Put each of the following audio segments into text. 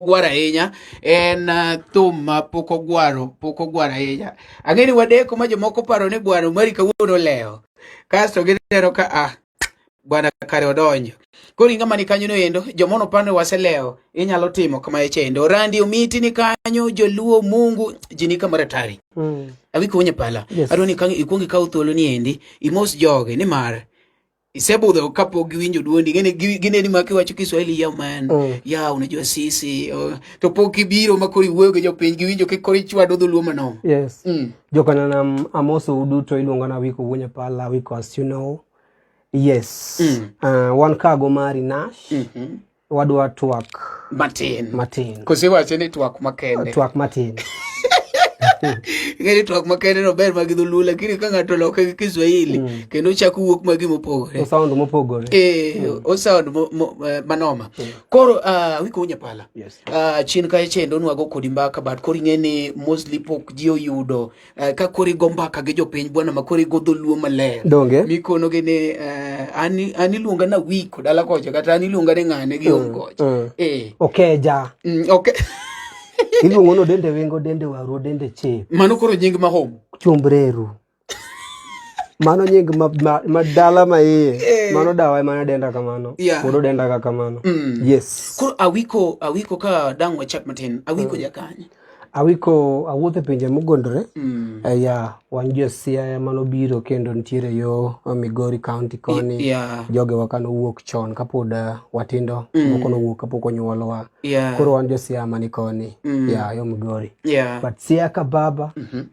Ogwaro ahinya en thum ma pok ogwaro, pok ogwaro ahinya. Ang'e ni wadeko ma jomoko paro ni bwana Omari kawuono olewo, kasto gineno ka ah, bwana kare odonjo. Koro inga mani kanyo no endo, jomono pano waselewo, inyalo timo kama chendo. Randi Omiti ni kanyo, Joluo Mungu, ji ni kamoro atari. Awiko wenye pala. Yes. Adwa ni ikuong ikaw thuolo ni endi, imos joge nimar isebudho kapok giwinjo duondi, gine gineni ma kiwacho Kiswahili ya man ya unajua sisi oh, to pok ibiro ma koro iwuoyo gi jopiny giwinjo ki koro ichwado dholuo manoma. Yes. Jokanyanam, amoso uduto, iluonga na Awiko Wuon Pala, Awiko as you know. Yes. Wan kago mari Nash. Wadwa twak matin. Matin. Kose wache ni twak makende. Twak matin. Ing'e ni twak makende no ber mag dholuo, lakini ka ng'ato oloke gi Kiswahili kendo chako wuok ma gima opogore. O sound mopogore. O sound manoma. Koro Awiko Wuon Pala. Yes. Chien kae chendo nwago kodi mbaka, but koro ing'e ni mostly pok ji oyudo ka koro igo mbaka gi jopiny bwana ma koro igo dholuo maler. Donge? Mikono gi ni an iluonga na Awiko dala kocha, kata an iluonga ni ng'ane gi om kocha. Okeja. Okay. Iluongo no dende wengo, dende waru, dende che. Mano koro nying ma home. Chumbreru. Mano nying ma dala ma iye. Mano dawa ema denda kamano. Pod odenda ka kamano. Yes. Koro Awiko ka dang' wachak matin, Awiko jakanye? Awiko awuotho e pinje mogondore. Ya, wan jo Siaya manobiro kendo nitiere yo Migori County koni. Jogewa ka nowuok chon kapod watindo, moko nowuok kapok onyuolwa. Koro wan jo Siaya mani koni. Ya, yo Migori. But Siaya ka baba to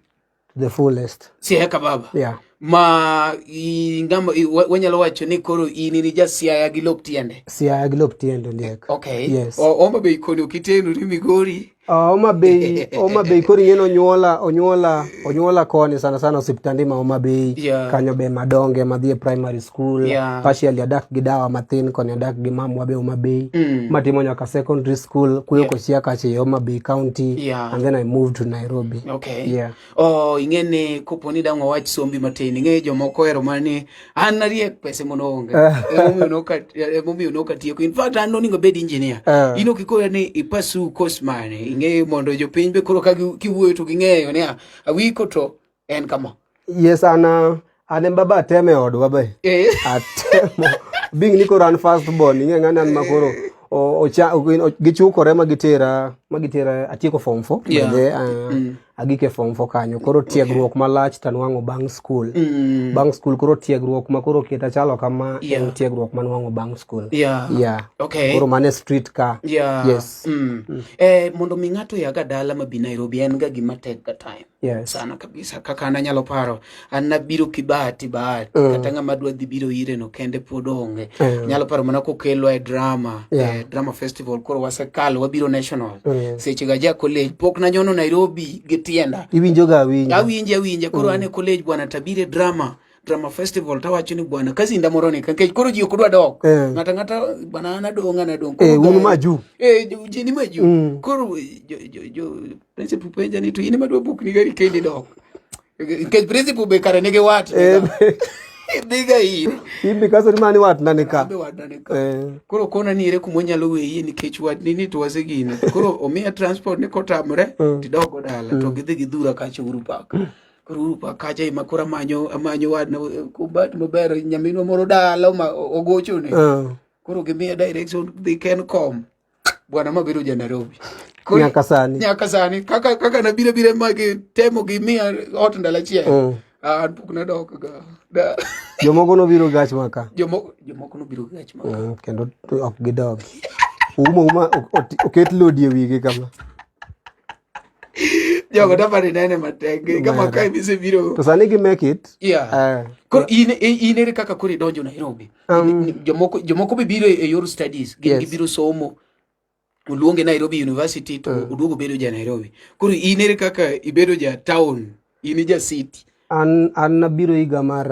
the fullest. Siaya ka baba. Yeah. Ma ingamo wanyalo wacho ni koro in in ja Siaya gi lop tiende. Siaya gi lop tiende ondiek. Okay. Yes. Homa Bay koni ok iteno ni Migori. Homa Bay, Homa Bay koro ing'e ni onyuola koni sana sana osiptande ma Homa Bay. Kanyo be madonge madhi e primary school. Partially adak gi dawa mathin koni adak gi mamwa be Homa Bay. Matimo nyaka secondary school kuyo kochia kacha e Homa Bay County. And then I moved to Nairobi. Okay. Yeah. Oh, ing'e ni kopo ni dang' wawach sombi matin, ing'e jomoko ohero mana ni an nariek pesa mondo onge. Emomiyo nok atieko. In fact, an nonego abed engineer. In ok ikora ni ipursue course mane. Ing'e mondo jopiny be koro ka kiwuoyo to ging'eyo ni Awiko to en kama. Yes, an en baba atemo e odwa be. Atemo. Being ni koro an first born, ing'e ng'ani an ma koro gichukore ma gitera atieko form 4. Bende, agik e form 4 kanyo. Koro tiegruok malach tanwang'o bang' school. Bang' school koro tiegruok ma koro keta chalo kama en tiegruok manwang'o bang' school. Koro mane street ka. Yes. Mondo mi ng'ato yaga dala mabi Nairobi en ga gima tek ga time. Sana kabisa. Kaka an anyalo paro, an nabiro kibahati bahati. Kata ng'ama dwa dhi biro ire no kende pod onge. Nyalo paro mana kokelwa e drama, e drama festival, koro wasekalo, wabiro national. Seche ga ja college, pok nanyono Nairobi gi tienda. Iwinjo ga awinja. Awinjo awinja, koro an e college bwana tabire drama festival tawacho ni bwana kazinda moro ni nikech koro ji ok dwa dok. Ng'ata ng'ata bwana an adong', an adong'. Koro Un maju. Ji ni maju. Koro jo principal penja ni to in ema dwa buk ni gari kendi dok. Nikech principal be kare nigi wat. Dhiga in. In be kaso ni mani wat na ni ka. Be wat na ni ka. Koro kona ni ere kuma onyalo weyie nikech wat ni ni to wasegine. Koro omiya transport ni kotamore tidog dala to gidhi gidhura kacha Uhuru Park. Koro Uhuru Park kacha ema koro amanyo wat na kubat maber nyaminwa moro dala ma ogochone. Koro gimiya direction dhi Kencom. Bwana mabedo ja Nairobi. Koro Nyaka sani. Nyaka sani. Kaka nabiro biro ma gi temo gi miya ot ndalo achiel. An pok nadok ga. Da. Jomoko nobiro gach maka. Jomoko nobiro gach maka. Kendo ok gidog. Uma uma oket lodi e wigi kama. Jogo tapani nene matek. Kama kae misebiro. To sani gi make it. Koro in ere kaka koro idonjo Nairobi? Jomoko be biro e yor studies, gin gibiro somo. Oluonge Nairobi University to oduogo bedo ja Nairobi. Koro in ere kaka ibedo ja town, in ja city? An nabiro higa mar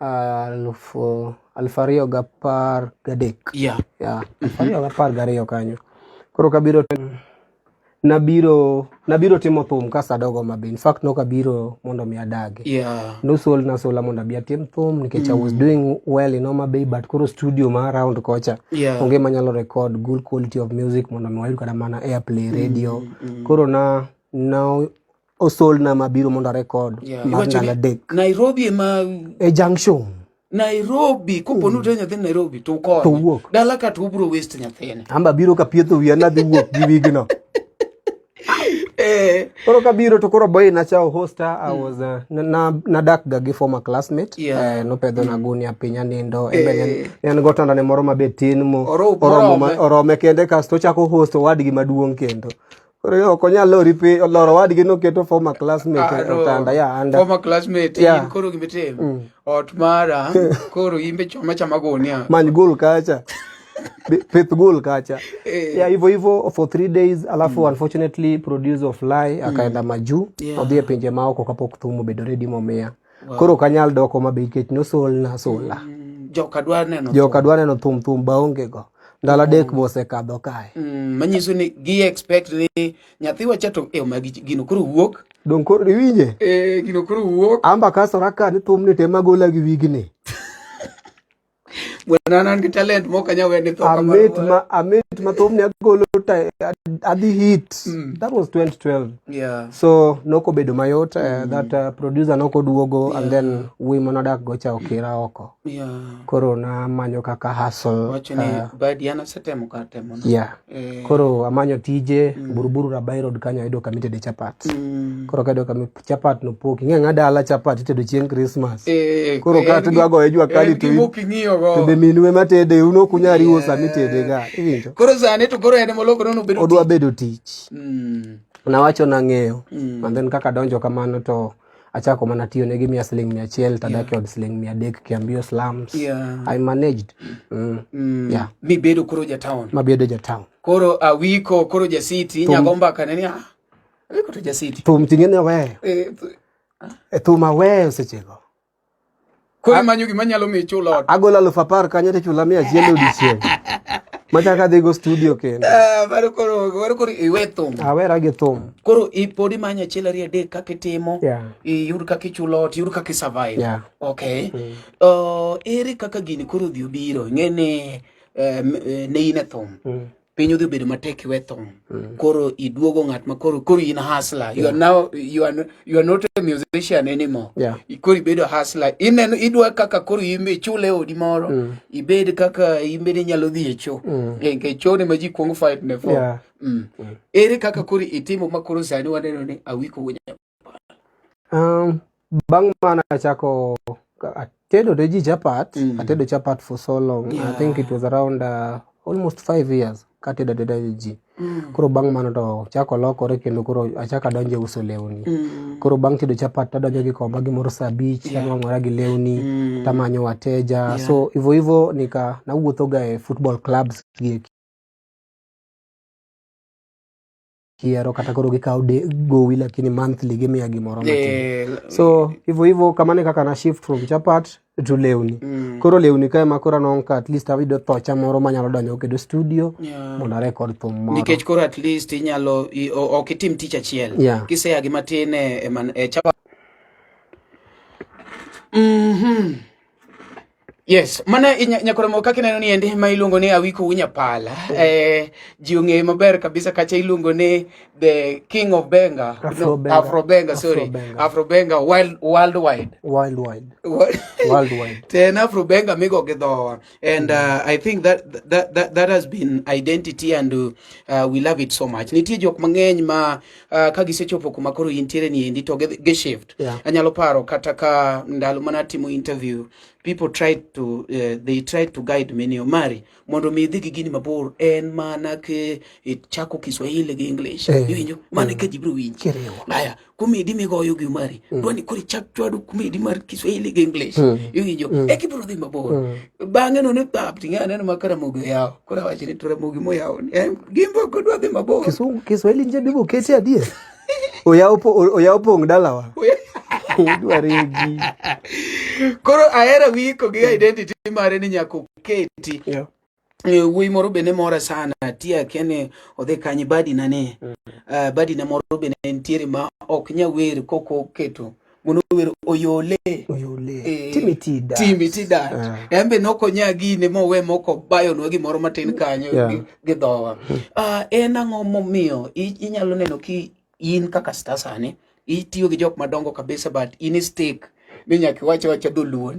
2013. Yeah, 2012 kanyo. Koro kabiro to Nabiro nabiro timo thum ka sadogo mabe. In fact nok abiro mondo mi adagi. Nosol nasola mondo abi atim thum nikech I was doing well in Homa Bay but koro studio ma around kocha onge manyalo record good quality of music mondo mi wayud kata mana airplay radio. Koro na na osolna mabiro mondo arekod mar Iwacho ndalo ni adek Nairobi ema e junction. Nairobi kopo ni utero nyathini Nairobi to To ukonye. wuok. Dala ka to ubro waste nyathini. Amba biro ka pietho wiya nadhi wuok gi wigno. Koro kabiro to koro boy nacha hosta I was na nadak ga gi former classmate nopedho na gunia piny anindo en be ne en gotanda ne moro mabe tin mo oromo orome kende kasto ochako host owadgi maduong' kendo. Koro ok onyal lori piny loro owadgi noketo former classmate e otanda yeah, and, Former classmate in koro gimitim ot mara koro imbe choma chama gunia. Many gol kacha. Pith gol kacha. Yeah, hivyo hivyo for 3 days alafu unfortunately producer of Fly akaenda majuu odhi e pinje maoko kapok thum obedo ready momiya. Koro ok anyal dok Homa Bay nikech nosolna sola. Joka dwa neno. Joka dwa neno thum thum baonge go. Ndalo 3 bosekadho kae. Manyiso ni gi expect ni nyathiwa cha to magi gino koro wuok. Dong koro iwinje? Gino koro wuok. Amba kasora ka ni thum ni tema gola gi wigni. Bwana an gi talent mok anyal wene tho kamano. Amit ma thum ni agolo ta adhi hit. That was 2012. So nokobedo mayot that producer nokoduogo and then wuoyi manodak go cha okira oko. Koro namanyo kaka hustle. Wacho ni badi an asetemo kar temo no. Koro amanyo tije Buruburu Rabai Road kanyo ayudo kama itede chapat. Koro kayudo kama chapat no pok ing'e ng'a dala chapat itedo chieng' Christmas. Koro ka tidwa goye jua kali to gima ok ing'iyo go. To be minu ema tede un ok unyal riwo sama itede ga iwinjo. Koro sani to koro en molokore nobedo odwa bedo tich. Nawacho nang'eyo. And then kaka donjo kamano to achako mana tiyo ne gimiya siling 100 tadak e od siling 300 Kiambio slums. I managed. Mibedo koro ja town. Mabedo ja town. Koro Awiko koro ja city inyago mbaka ne ni Awiko to ja city. Thum ting'e ne aweyo. Thum aweyo sechego. Koro imanyo gima nyalo miyi chul ot. Agolo 10,000 kanyo to ichula 100 odiochieng'. Machako adhi go studio kendo. Mano koro iwe thum. Awera gi thum. Koro pod imanyo achiel ariyo adek kaka itimo. Iyud kaka ichulo ot, iyud kaka i survive. Okay. Ere kaka gini koro odhi obiro? Ing'e ni ne in e thum. Piny odhi obedo matek iwe thum. Koro iduogo ng'at ma koro in hustler. You are now you are not a musician anymore. Koro ibedo hustler. Ineno idwa kaka koro imbe ichule odi moro. Ibed kaka imbe inyalo dhi e cho. Nikech cho ne ma ji kuongo fight ne for. Ere kaka koro itimo ma koro sani waneno ni Awiko wuod Bang' mano achako atedo ne ji chapat. Atedo chapat for so long. I think it was around almost 5 years katedo ateda ne ji. Koro bang' mano to chako lokore kendo koro achako adonjo e uso lewni. Koro bang' tedo chapat tadonjo Gikomba gimoro saa 5 tanwang'ora gi lewni tamanyo wateja. So hivyo hivyo nika nawuotho ga e football clubs gi kiero kata koro gikawo gowi lakini monthly gimiya gimoro matin. So hivyo hivyo kamano e kaka na shift from chapat to lewni. Koro lewni kae ma koro anwang'o ka at least ayudo thocha moro manyalo donjo kendo studio mondo a record thum moro. Nikech koro at least inyalo ok itim tich achiel. Kiseya gi matin e chapat. Yes, mana nyakoromo kaka ineno ni endi ma iluongo ni Awiko Unyapala. Ji ong'eye maber kabisa kacha iluongo ni the king of Benga. Afro No, Benga. Afro Benga, sorry. Afro Benga. Afro Benga worldwide. Worldwide. Worldwide. To en Afro Benga migo gi dhowa. And I think that has been identity and we love it so much. Nitie jok mang'eny ma ka gisechopo kuma koro intiere ni endi to gi shift. Anyalo paro kata ka ndalo mana timo interview, people tried to they tried to guide me ni Omari mondo mi idhi gi gini mabor en mana ke ichako Kiswahili gi English. Iwinjo? Mano ka ji biro winji. Kiriwo. Aya, komedi migoyo gi Omari. Dwani koro ichak chwado komedi mar Kiswahili gi English. Iwinjo? Eka ibiro dhi mabor. Bang'e no ne pap ting'e aneno ma Karamogi oyawo. Koro awacho ni to Ramogi moyawo ni. Gimbe ok odwa dhi mabor. Kisungu, Kiswahili nje bibo keti adier. Oyawo pong' dalawa. Idwa regi. Koro ahero Awiko gi identity mare ni nyaka oketi. Wuoyi moro be ne mora sana tia kene odhi kanye badi na ne. Badi na moro be ne nitiere ma ok nya wer koko keto mondo wer oyole oyole timi tida timi tida en be nokonya gine mowe moko bayonwa gimoro matin kanyo gi dhowa. En ang'o momiyo inyalo neno ki in kaka star sani itiyo gi jok madongo kabisa but in stick ni nyaka iwach awacha dholuo.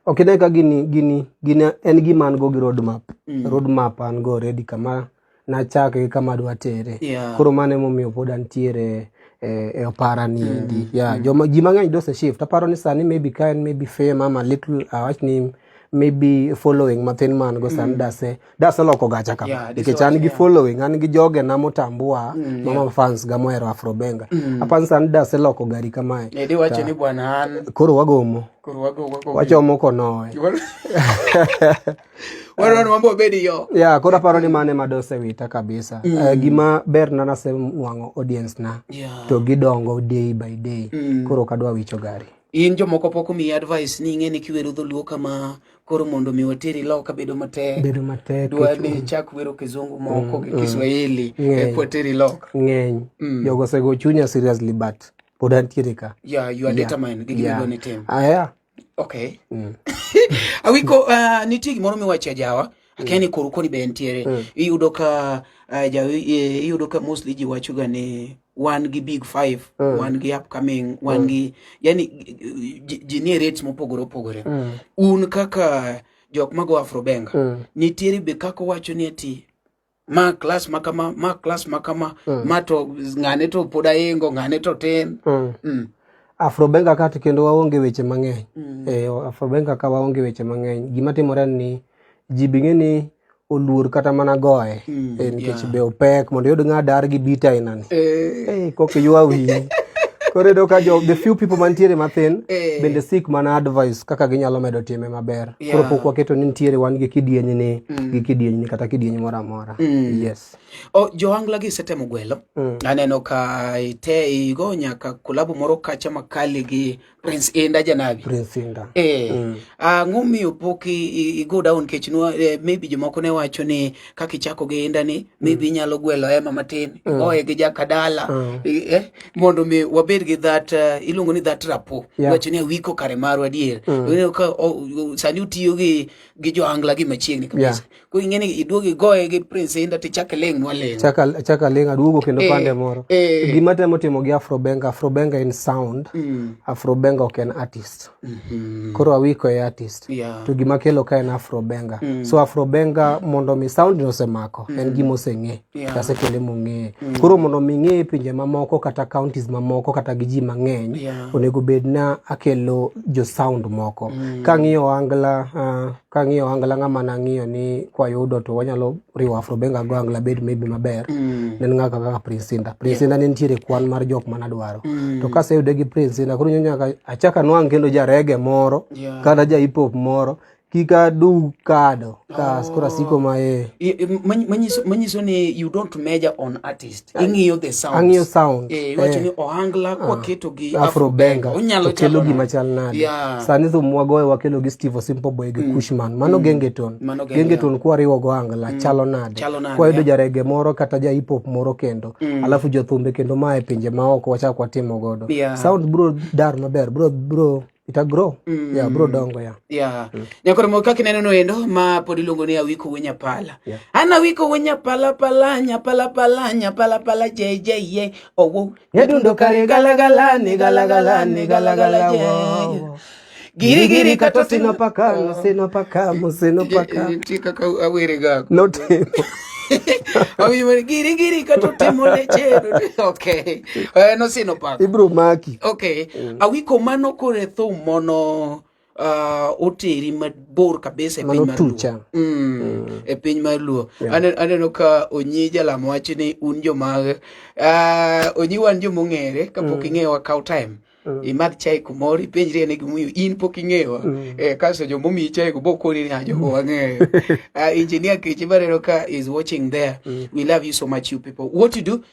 Ok ine ka gini gini gini en gima an go gi roadmap. Roadmap an go already kama nachake gi kama adwa tere. Koro mano emomiyo pod antiere e opara ni endi. Yeah, joma ji mang'eny dose shift. Aparo ni sani maybe ka en maybe fame ama little awach ni maybe following mathin ma an go sani dase daseloko gacha kama. Nikech an gi following, an gi jogena motambua, mama fans ga mohero Afrobenga. Aparo ni sani daseloko gari kamae. Ne diwacho ni bwana an Koro wagomo. Koro wago wago. Wachomo konowe. Wadwaro ni wambo wabed yo. Yeah, koro aparo ni mano ema dosewita kabisa. Gima ber na nasenwang'o audience na to gidongo day by day. Koro ok adwa wicho gari. In jomoko pok omiyi advice ni ing'e ni kiwero dholuo kama koro mondo mi wateri loka bedo matek. Bedo matek. Dwa ni chak wero kizungu moko gi Kiswahili e kwateri loka. Ng'eny. Jogo osego chunya seriously but pod antiere ka. Yeah, you are determined gi gima idwa ni tim. Yeah. Okay. Awiko, nitie gimoro miwacho e jawa, akia ni koru koni be entiere. Iyudo ka iyudo ka mostly ji wacho ga ni wan gi big five, wan gi upcoming, wan gi yani ji nie rates mopogore opogore. Un kaka jok mago Afrobenga, nitiere be kaka wacho ni ati ma class ma kama, ma class ma kama, ma to ng'ane to pod aingo, ng'ane to tin. Afrobenga ka to kendo waonge weche mang'eny. Afrobenga ka waonge weche mang'eny. Gima timore en ni ji be ng'e ni oluor kata mana goye. Nikech be opek mondo iyud ng'a dar gi beat aina ni. Kok iywa wiyi. Koro iyudo ka the few people mantiere mathin bende seek mana advice kaka ginyalo medo time maber. Koro pok waketo ni nitiere wan gi kidieny ni, gi kidieny ni kata kidieny moro amora. Yes. Johangla gi isetemo gwelo. Aneno ka ite igo nyaka kolabo moro kacha makali gi Prince Inda Janabi. Prince Inda. Ang'o miyo pok i go down nikech maybe jomoko ne wacho ni kaka ichako gi Inda ni maybe inyalo gwelo Emma matin, igoye gi Jakadala, mondo mi wabed gi that iluongo ni that rapport. Wacho ni Awiko kare marwa adier. Ineno ka sani utiyo gi johangla gi machiegni kabisa. Koro ing'e ni iduogo igoye gi Prince Inda tichak iling' nwa ling'. Chaka ling' aduogo kendo pande moro. Gima temo timo gi Afrobenga, Afrobenga en sound, Afrobenga ok en artist. Koro Awiko e artist. To gima kelo ka en Afrobenga. So Afrobenga mondo mi sound ni osemako, en gima oseng'e. Asekele mong'e. Koro mondo mi ng'e pinje mamoko kata counties mamoko kata gi ji mang'eny, onego bed na akelo jo sound moko. Kang'iyo Angla, kang'iyo Angla ng'ama nang'iyo ni kwayudo to wanyalo riwo Afrobenga go Angla bed maybe maber. Ne en ng'aka kaka Prince Inda. Prince Inda ne nitiere kwan mar jok manadwaro. To kaseyude gi Prince Inda, koro nyaka achak anwang' kendo ja reggae moro, kata ja hip hop moro, kik adu kado. Kas koro asiko ma e. Manyiso ni you don't measure on artist. Ing'iyo the sound. Ang'iyo sound. Iwacho ni Ohangla kwaketo gi Afrobenga, onyalo to kelo chalo gima chal nade. Sani thum wagoyo wakelo gi Steve Simple Boy gi Kushman. Mano Gengetone. Mano Genge, Gengetone kwariwo go Ohangla chalo nade. Chalo nade, Kwayudo jarege moro kata ja hip hop moro kendo. Alafu jothumbe kendo mae pinje maoko wachak watimo godo. Sound bro dar maber, bro ita grow. Yeah, bro dongo, yeah. Nyakoro mo kaka ineno no endo ma pod iluongo ni Awiko wuo Nyapala. An Awiko wuo Nyapala pala Nyapala pala Nyapala pala je je ye owo. Nyadundo kare gala gala ni gala gala ni gala gala je. wo. Giri giri kata sino paka no sino paka mo sino paka. Nitie kaka awere ga. Notimo. Awinjo mana giri giri kata otimo leche. Okay. No sino paka. Ibro maki. Okay. Awiko mano kore thum mono oteri mabor kabisa e piny Mano mar Luo. tucha. E piny mar Luo. Aneno ka Onyi jalamo wacho ni un joma, Onyi wan joma ong'ere kapok ing'eyowa kaw time. Imadh chai kumoro ipenjri ane gimomiyo in pok ing'eyowa. Kasto joma omiyi chai go bokoni ni jogo wang'eyo. Engineer Kechi Barero ka is watching there. We love you so much you people. What you do?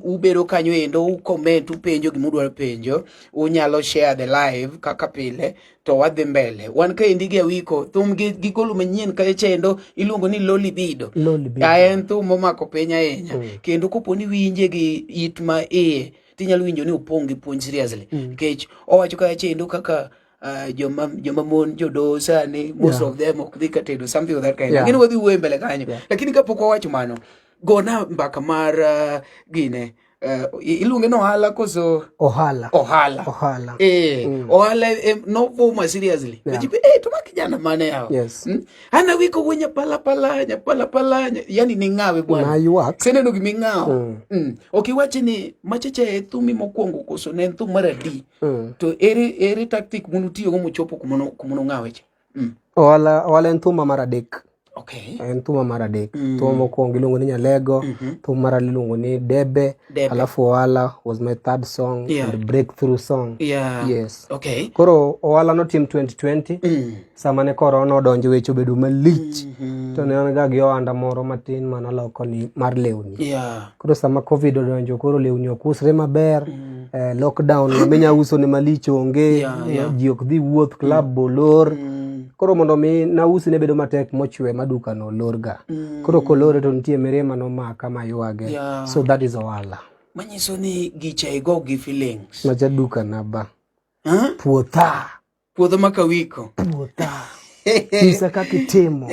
Ubedo kanyo endo u comment upenjo gima udwaro penjo unyalo share the live kaka pile to wadhi mbele wan kaendi gi awiko thum gi gigolo manyien kacha endo iluongo ni loli bido Loli Bido. Ah, en thum momako piny ahinya kendo kopo ni winje gi it ma iye tinyalo winjo ni opong' gi puonj seriously nikech owacho kacha endo kaka joma joma mon jodoho sani most of them ok dhi ka tedo something of that kind Yeah. lakini wadhi wuoyo mbele kanyo lakini kapok wawacho mano gona mbaka mar gine iluonge ni ohala koso Ohala. ohala Ohala. Eh, ohala novuma seriously Yeah. yeah. To ma kijana mane yawa Yes. Ana wiko wuo nyapala pala nyapala pala yani ni ng'awe bwana Naywak. seneno giming'awo Ok iwachi ni machacha e thumi mokwongo koso ne en thum mar adi to ere ere tactic munutiyogo mochopo kumonong'awe cha Ohala, ohala en thuma mar adek. Okay. En thuma mar adek. Thuma mokwongo iluongo ni Nyalego, thum mar ariyo iluongo ni Debe, Debe. alafu Ohala was my third song and breakthrough song. Yes. Okay. Koro Ohala notim 2020 sama ne korona odonjo weche obedo malich to ne an ga gi ohanda moro matin manaloko ni mar lewni. Koro sama COVID odonjo koro lewni ok usre maber lockdown ng'ama inya uso ne malich onge ji ok dhi wuoth club olor koro mondo mi nausi ne bedo matek mochwe ma duka no olor ga koro kolore to nitie mirima nomaka maywage so that is ohala Manyiso ni gicha igo gi feelings. macha duka na ba Huh? puotha Puodho ma kawiko. Puotha. Nyisa kaka itimo.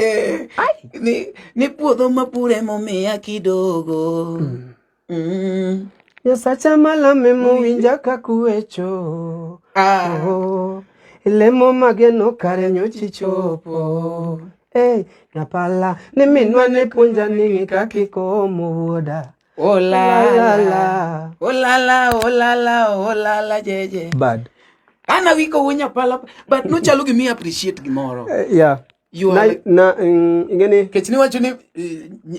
Ni puodho ma pure momiya kidogo. Nyasacha malame mowinja kakuwecho. Oh, lemo mageno kare nyochi chopo. Hey, nyapala ni minwa ne puonja ni kaka ikomo wuoda. Oh la La la. la. Oh la la, oh la la, oh la la jeje. Bad. Ana wiko wunya pala but nochalo gimi appreciate gimoro. Yeah. You Na, are like, na ingeni kech niwacho ni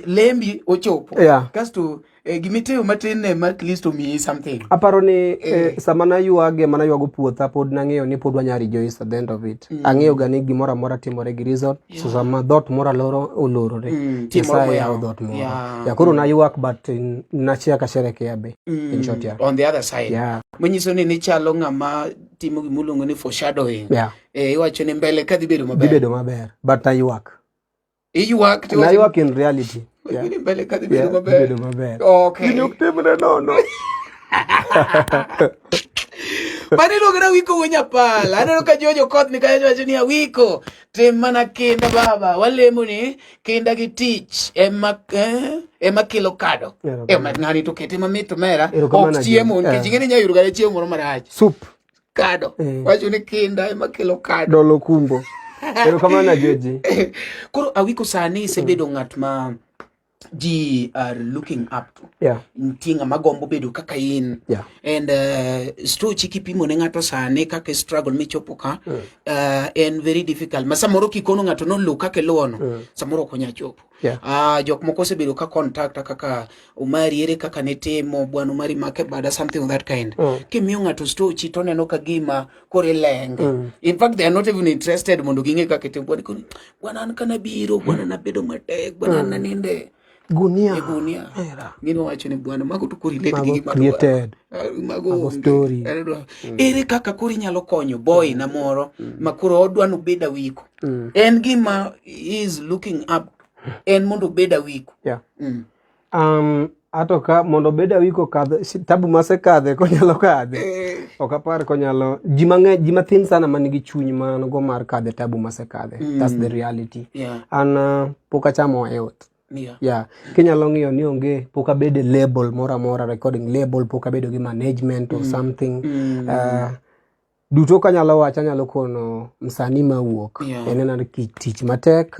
lembi ochopo. Yeah. Kasto gimiteyo matin ne ma at least omiyi something. Aparo ni sama naywage mana ywago puotha pod nang'eyo ni pod wanya rejoice at the end of it. Ang'eyo ga ni gimoro amora timore gi reason. So sama dhoot moro aloro olorore, Tie moro Nyasaye yawo moyawo. dhoot moro. Yeah. Yeah, koro naywak but nachiek asherekea be. In short, yeah. On the other side. Yeah. Manyiso ni nichalo ng'ama timo gimiluongo ni foreshadowing. Yeah. Iwacho ni mbele ka dhi bedo maber. Dhi bedo maber, but naywak. Iywak to iwacho Naywak in reality. Yeah. ni mbele ka dhi bedo Yeah, dhi maber. bedo maber. Okay. Gini ok timre nono. Mano iluongo ni Awiko wuo Nyapala. Aneno ka Jojo Koth ni kanyo wacho ni Awiko, tim mana kinda baba. Walemo ni kinda gi tich ema kelo kado. Erokamano. Ng'ani to kete mamit omera. Erokamano, Ok chiemo Jojo. nikech ing'e ni inyalo yudo kata chiemo moro marach. Soup. Kado. Wacho ni kinda ema kelo kado. Dolo kumbo. Erokamano Joji. Koro Awiko sani isebedo ng'at ma ji are looking up to. Nitie ng'ama gombo bedo kaka in. And stochi kipimo ne ng'ato sani kaka struggle michopo ka, en very difficult. Ma samoro kikono ng'ato noluw kaka iluwono, samoro ok onyal chopo. Jok moko osebedo ka contact kaka Omari ere kaka nitimo, bwana Omari make bada, something of that kind. Kimiyo ng'ato stochi to oneno ka gima koro ilenge. In fact they are not even interested mondo ging'e kaka itimo. Bwana koni, bwana an kana biro, bwana nabedo matek, bwana an naninde Gunia. e gunia. Era. Gino wacho ni bwana mago to koro relate Mago gi gima dwaro. created. Mago Mago onge. story. Adwa. Ere kaka koro inyalo konyo boy na moro ma koro odwa nobed Awiko. En gima he is looking up en mondo obed Awiko. Ato ka mondo obed Awiko kadho tabu masekadhe konyalo kadhe. Ok apar konyalo. Ji mang'eny, ji mathin sana man gi chuny man go mar kadhe tabu masekadhe. That's the reality. An pok achamo e ot. Yeah. Kinyalo ng'iyo ni onge, pok abedo e label moro amora, recording label, pok abedo gi management or something. Duto kanyalo wacho, anyalo kono msanii mawuok. En ena tich matek,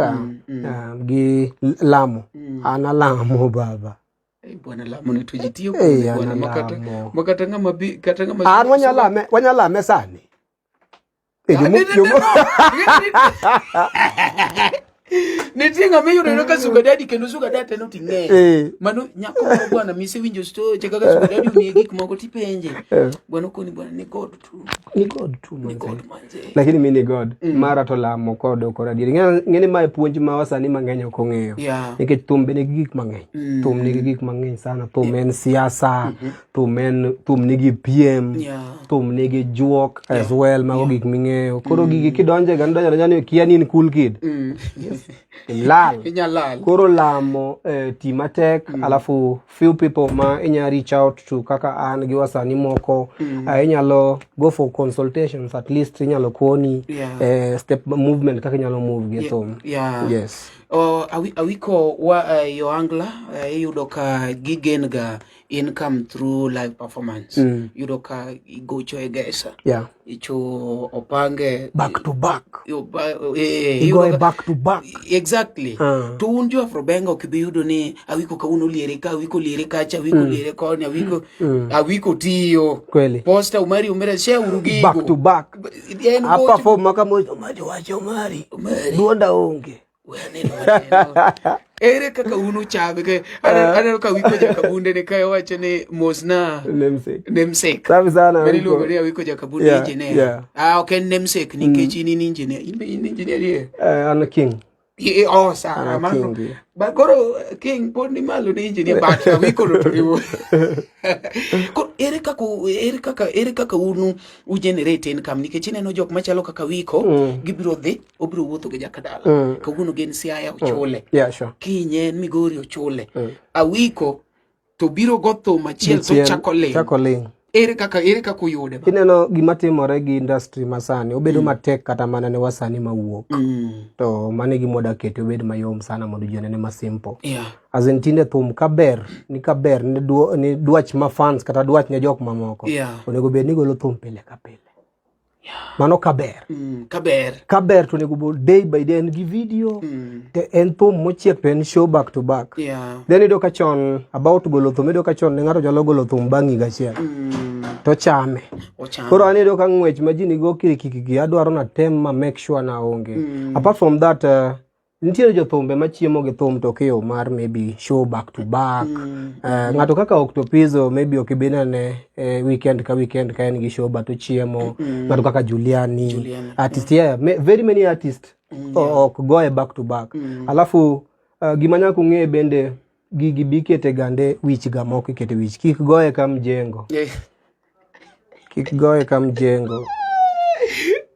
gi lamo. An alamo baba. Bwana lamo ni to ji tiyo Eh, kode bwana, an makata alamo. makata ng'ama bi, kata ng'ama An wanyalame sani. Ah, no, no, no, no. Nitie ng'ama iyudo yudo ka sugar daddy kendo sugar daddy no ting'eyo. Eh. Mano nyako moro bwana misewinjo story kaka sugar daddy omiye gik moko tipenje. Eh. Bwana okoni bwana ni God tu. Ni God tu Ni manze. God manze. Lakini mi ni God. Mara to lamo kod ok adier. Ng'e ni mae puonj ma wasanii mang'eny ok ong'eyo. Yeah. Nikech thum be nigi gik mang'eny. Thum nigi gik mang'eny sana. Thum en siasa, thum en thum nigi piem. Yeah. Thum nigi juok as well, mago gik ming'eyo. Koro gigi kidonje ga nidonjo adonja ni kia ni in cool kid. Ilal. Inyalal. Koro lamo ti matek alafu few people ma inya reach out to kaka an gi wasanii moko inyalo go for consultations at least inyalo koni step movement kaka inyalo move gi thum. Yes. Oh, awiko wa Yoangla iyudo ka gigen ga income through live performance. Iyudo ka igocho e gesa. Icho opange Back to back. Iyudo Igoye back to back. Exactly. To un jo Afrobenga ok ibi yudo ni awiko kawuono oliere ka, awiko oliere kacha, awiko oliere koni, awiko awiko tiyo. Kweli. Posta Umari Umera share uru gigo. Back to back. En A gocho- perform maka mo Omari wacho Omari. Omari. Duonda onge. We aneno waneno. Ere kaka un uchame ke aneno ka Awiko Jakabunde ne kae wacho ni mosna Namesake. namesake. Safi sana. Mane Awiko. iluongo ni Awiko Jakabunde engineer. Ah, ok en namesake nikech in in engineer. In be in engineer die. An king. Oh, sawa, Ana mano. king. Ba koro king pod ni malo ni engineer but Awiko no to riwo. Koro ere kaka unu u generate income nikech ineno jok machalo kaka Awiko gibiro dhi obiro wuotho gi jakadala. Kawuono gin Siaya ochule. Yeah, sure. Kiny en Migori ochule. Awiko to biro go thum achiel to Dichiel, chako ling. Chako ling. Ere kaka uyude ba? Ineno gima timore gi industry masani obedo matek kata mana ne wasanii mawuok. To mano e gima wadwa kete obed mayom sana mondo ji onene ma simple. As in tinde thum kaber ni kaber ni ni dwach ma fans kata dwach ne jok mamoko. Onego bed ni golo thum pile ka pile. Mano kaber. Kaber. Kaber to onego bed day by day en gi video. Te en thum mochiek to en show back to back. Then iyudo ka chon about golo thum iyudo ka chon ne ng'ato nyalo golo thum bang' higa achiel. To chame. Ochame. Koro an iyudo ka ng'wech ma ji nigo kirikikiki adwaro na tem ma make sure na onge. Apart from that nitiere jothumbe machiemo gi thum to ok e yo mar maybe show back to back. Ng'ato kaka Octopizzo maybe ok ibi nene weekend ka weekend ka en gi show but ochiemo. Ng'ato kaka Juliani. Juliani. Artist, yeah, very many artists ok goye back to back. Alafu gima nyaka ung'e bende gigi bi ikete gande wich ga moko ikete wich. Kik goye ka mjengo. Kik goye ka mjengo.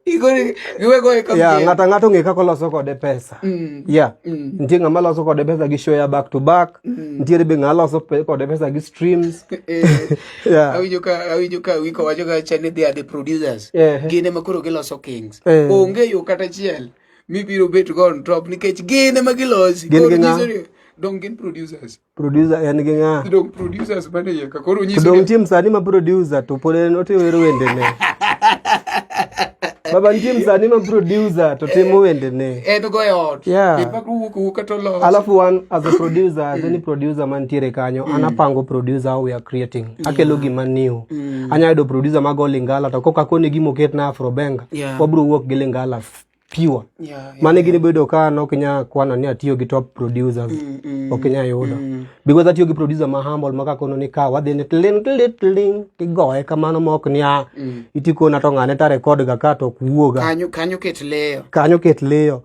Igore, giwe goye ka Yeah, mjengo. ng'ato ang'ato ong'e kaka oloso kode pesa. Yeah. Nitie ng'ama loso kode pesa gi show ya back to back. Nitiere be ng'ama loso kode pesa gi streams. Awinjo ka Awiko wacho ga cha ni they are the producers. Gin ema koro giloso kings. Onge yo kata achiel mibiro bet go on top nikech gin ema gilosi. Gin Koro gi ng'a? nyiso ni dong gin producers. Producer en gi ng'a? Dong producers mane iye ka koro nyiso To dong ni nitie msanii ma producer to pod en otimo wendene. Baba nitie msanii ma producer to timo wendene. En go e ot. In fact owuok awuoka to loso. Alafu one as a producer, as any producer mantiere kanyo, an apango producer how we are creating. Akelo gima new. Anyalo yudo producer mago Lingala to koka koni gima oket na Afrobenga, wabiro wuok gi Lingala pure. Mano e gini bedo ka an ok inyal kwano ni atiyo gi top producers. Ok inyal yudo. Because atiyo gi producer ma humble ma kakono ni ka wadhi ni tling tling tling tigoye kamano ma ok ni a itikona to ng'ane ta record ga ka to ok wuoga. Kanyo ket leyo. Kanyo ket leyo.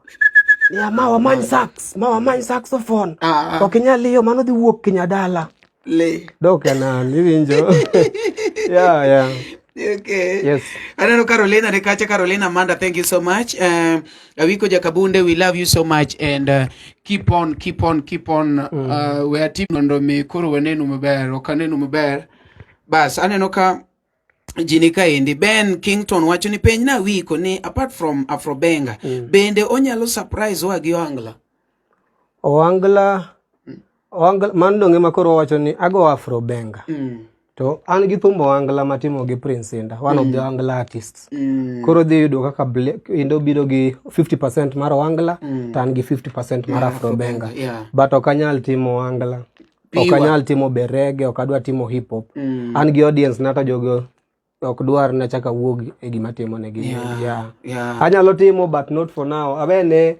Ya ma wamany sax, ma wamany saxophone. Ok inyal liyo mano dhi wuok kinya dala. Le. Dok en an, iwinjo. Yeah, yeah. Okay. Yes. Aneno Carolina ne kacha, Carolina Amanda, thank you so much. Awiko Jakabunde, we love you so much and keep on, keep on, keep on. We are team mondo mi koro wanenu maber, ok anenu maber. Bas, aneno ka ji ni kaendi. Ben Kington wacho ni penj na Awiko ni apart from Afrobenga, bende onyalo surprise wa gi Oangla? Oangla, Oangla, mano donge ma koro wacho ni ago Afrobenga. To an gi thumbo Oangla matimo gi Prince Indah, one of the Oangla artists. Koro dhi yudo kaka Indo biro gi 50% mar Oangla, to an gi 50% mar Afrobenga. But ok anyal timo Oangla. Ok Piwa. anyal timo berege, ok adwa timo hip hop. An gi audience na to jogo ok dwar na chaka wuog e gima timo negi. Anyalo timo but not for now. Awene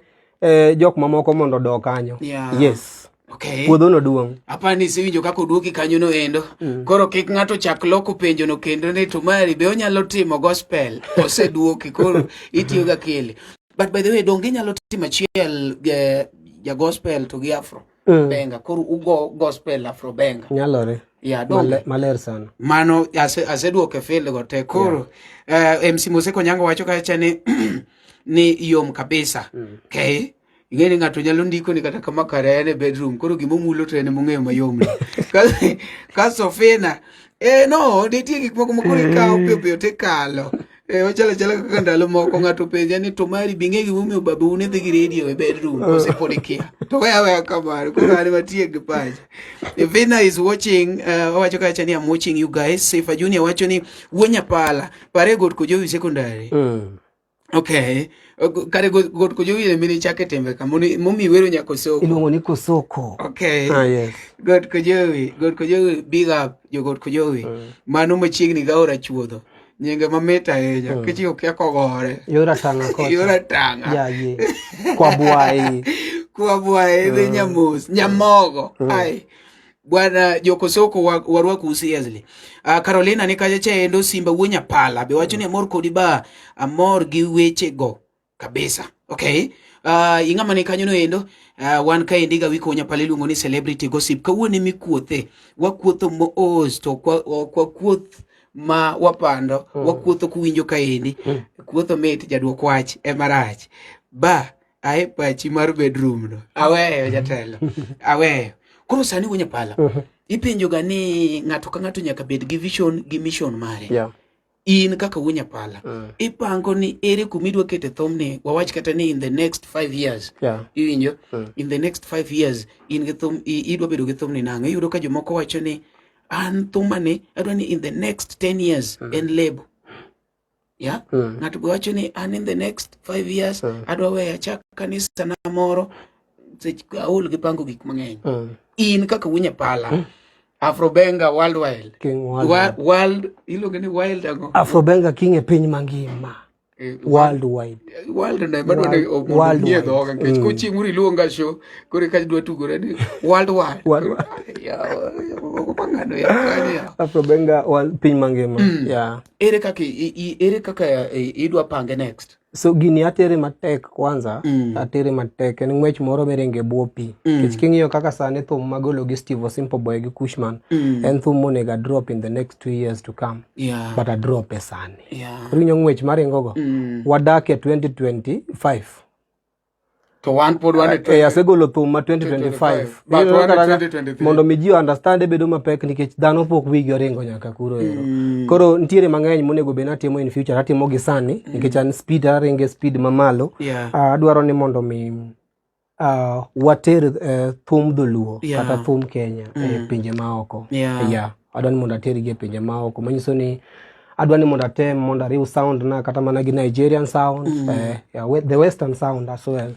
jok mamoko mondo odog kanyo. Yeah. Yes. Okay. Puodho no duong'. Apani isewinjo kaka oduoki kanyo no endo. Koro kik ng'ato chak loko penjo no kendo ni to mari be onyalo timo gospel. Oseduoki koro itiyo ga kele. But by the way, donge inyalo timo achiel ja gospel to gi afro benga. Koro ugo gospel afro benga. Nyalore. Yeah, donge. Maler sana. Mano aseduoke field go te. Koro MC Mose Konyango wacho kacha ni ni yom kabisa. Okay. Ing'e ni ng'ato nyalo ndiko ni kata kama kare en e bedroom koro gimomulo to en emong'eyo mayom ni. Ka Sofina no nitie gik moko ma koro ikawo piyo piyo tikalo. Ochalo achala kaka ndalo moko ng'ato penja ni to mari bi ing'e gimomiyo babau ne dhi gi radio e bedroom kose pod ikia. To weya aweya kamano koro an matiek gi pacha. Vina is watching owacho kacha ni I'm watching you guys. Sifa Junior wacho ni wuo Nyapala pare God Kojowi Secondary. Okay. Kare God Kojowi ne mine chake tembe ka momi wero nyako soko. Iluongo ni Kosoko. Okay. Yes. God Kojowi, God Kojowi, big up jo God Kojowi. Mano machiegni ga ora chuodho. Nyinge mamit ahinya. Kichi okia kogore. Yora tanga kocha. Yora tanga. Ya ye. Kwa bwai. Kwa bwai dhi nyamos, nyamogo. Ai. Bwana Jokosoko warwaku seriously. Carolina ni kacha cha endo Simba wuo Nyapala be wacho ni amor kodi ba amor gi weche go kabisa. Okay. Ing'ama ni kanyo no endo wan ka endi ga wiko Nyapala iluongo ni celebrity gossip. Kawuono mikuothe wakuotho moos to kwa kuoth ma wapando wakuotho kuwinjo ka endi kuotho mit jaduok wach emarach ba ae pachi mar bedroom no aweyo jatelo aweyo koro sani wuo Nyapala ipenjo ga ni ng'ato ka ng'ato nyaka bed gi vision gi mission mare. In kaka wuo Nyapala ipango ni ere kuma idwa kete thumni wawach kata ni in the next 5 years. Iwinjo in the next 5 years in gi thum idwa bedo gi thumni nang'o iyudo ka jomoko wacho ni an thumani adwa ni in the next 10 years en lebo. Yeah? Ng'ato be wacho ni an in the next 5 years adwa weyo achak kanisa na moro aol gi pango gik mang'eny. In kaka wuo Nyapala Afrobenga worldwide. King worldwide. World iluongo ni wild ang'o? Afrobenga king e piny mangima. Worldwide. World na ema dwa ni mondo ong'ie dhoga nikech kochieng' moro iluonga show koro eka dwa tugore ni worldwide. Worldwide. Ya, mang'ano ya kanyo ya. Afrobenga world piny mangima. Yeah. Ere kaka ere kaka idwa pange next? So gini atere matek kwanza, atere matek en ng'wech moro miringo e bwo pi. Nikech king'iyo kaka sani thum magolo gi Steve Simple Boy gi Kushman, en thum monego a drop in the next 2 years to come. But a drop e sani. Koro ing'iyo ng'wech maringo go. Wadak e 2025. To wan pod wan e asegolo thum ma 2025. But wan e 2023. Mondo mi ji understand bedo mapek nikech dhano pok wigi oringo nyaka kuro ero. Koro nitiere mang'eny monego bed ni atimo in future, atimo gi sani nikech an speed aringo e speed mamalo. Adwaro ni mondo mi water thum dholuo kata thum Kenya e pinje maoko. Adwaro ni mondo atergi e pinje maoko manyiso ni adwa ni mondo atem mondo ariw sound na kata mana gi Nigerian sound, the western sound as well.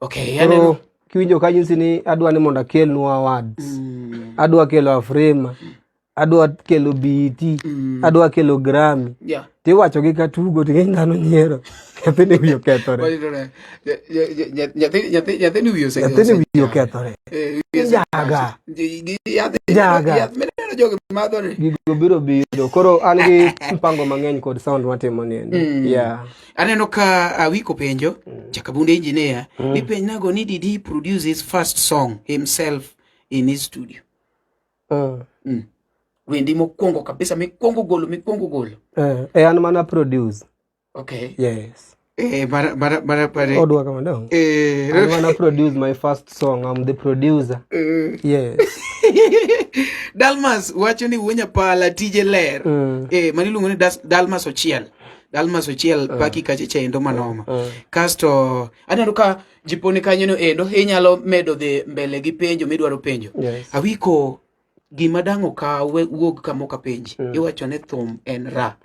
Okay, Koro kiwinjo ka nyisi ni adwa ni mondo akelnu awards. Adwa kelo Afrima, adwa kelo BET, adwa kelo Grammy. Tiwacho gi katugo to ng'eny dhano nyiero. Nyathini wiye okethore. Nyathini wiye Nyathini wiye okethore. Njaga. Njaga. Yath mineno jogi madho ni. Gigo biro biro. Koro an gi mpango mang'eny kod sound matimo ni endi. Aneno ka Awiko penjo, Jakabunde engineer, ni penj nago ni did he produce his first song himself in his studio? Wendi mokwongo kabisa, mikwongo golo, mikwongo golo. An mana produce. Okay. Yes. Bara. Odwa kama dong. I wanna produce my first song. I'm the producer. Yes. Dalmas wacho ni wuo Nyapala tije ler. Mani iluongo ni Dalmas Ochiel. Dalmas Ochiel paki kacha cha endo manoma. Kasto aneno ka jiponi kanyo no endo inyalo medo dhi mbele gi penjo midwaro penjo. Yes. Awiko gima dang' okaw wuog kama ok apenji. Iwacho ni thum en ra.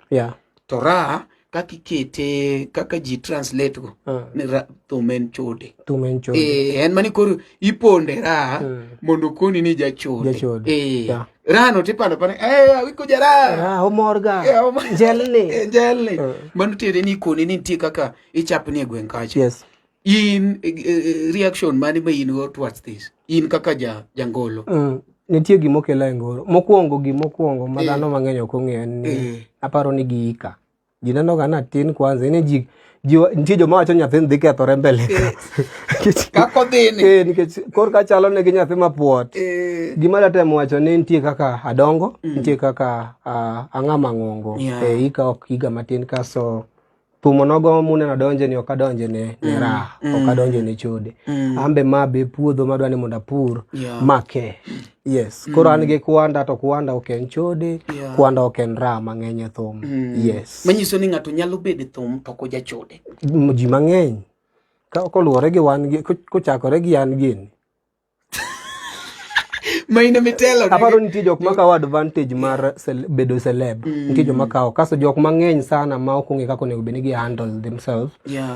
To ra kaka ikete, kaka ji translate go, ni ra, thum en chode. Thum en chode. En mani koro iponde ra mondo okoni ni jachode. Jachode. Ra no tipando pane, Awiko jara. Ra, omorga. Njelni. Njelni. Mano tiende ni ikoni ni nitie kaka ichapni e gweng' kacha. Yes. In reaction mane ma in go towards this? In kaka ja jangolo. Nitie gima okela e ngoro. Mokwongo gimokwongo ma dhano mang'eny ok ong'eyo en ni aparo ni giika. Ji neno ga natin kwanza ni ji ji nitie joma wacho nyathini dhi kethore mbele ka. Kaka odhini. Nikech korka chalo negi nyathi mapuot. Gima datemo wacho ni nitie kaka adongo, nitie kaka ang'ama ng'ongo. Ika ok higa matin kaso thum onogo muneno adonje ni ok adonje ne raha, ok adonje ne chode. An be ma be puodho madwa ni mondo apur make. Yes. Koro an gi kwanda to kwanda ok en chode, kwanda ok en raha mang'eny e thum. Yes. Manyiso ni ng'ato nyalo bedo e thum to ok ojachode. Ji mang'eny ka koluwore gi wan gi kochakore gi an gini. Ma in emitelo. Aparo nitie jok makawo advantage mar bedo celeb. Nitie joma kawo. Kasto jok mang'eny sana ma ok ong'e kaka onego bed ni gi handle themselves.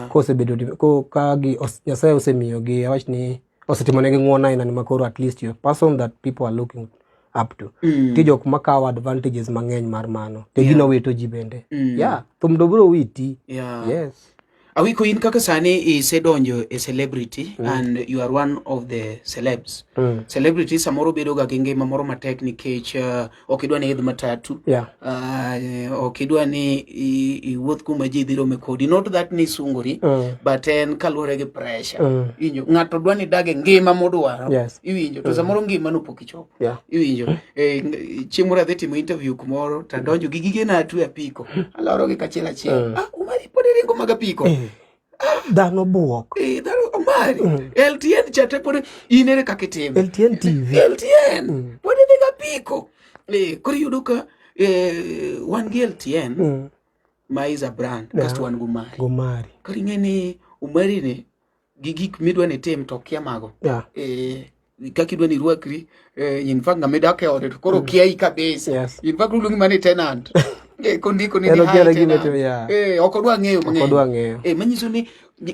Kosebedo ko ka gi Nyasaye osemiyo gi awach ni osetimonegi ng'uono aina ni makoro at least you're a person that people are looking up to. Nitie jok makawo advantages mang'eny mar mano. To gino wito ji bende. Yeah, thum to biro witi. Yes. Awiko, in kaka sani isedonjo e celebrity and you are one of the celebs. Celebrity samoro bedo ga gi ngima moro matek nikech ok idwa ni idh matatu. Ok idwa ni iwuoth kuma ji dhi rome kodi. Not that ni isungori, but en kaluwore gi pressure. Iwinjo, ng'ato dwa ni idag e ngima modwaro. Iwinjo, to samoro ngima no pok ichopo. Iwinjo, chieng' moro adhi timo interview kumoro to adonjo gi gigena atwe apiko. Aloro gi kachiel achiel. Omari pod iringo mag apiko. Dhano buok. Dhano Omari. LTN cha te pod in ere kaka itimo? LTN TV. LTN. Pod idhi gi apiko. Koro iyudo ka wan gi LTN ma is a brand, kasto wan gi Omari. Omari. Koro ing'e ni Omari ni gi gik midwa ni itim to okia mago. Kaka idwa ni irwakri, in fact ng'ama idak e ode to koro okiai kabisa. In fact oluongi mana ni tenant. Kondiko ni En hi okiare gima tenant. itimo, yeah. Ok odwa ng'eyo Ok mang'eny. odwa ng'eyo. Manyiso ni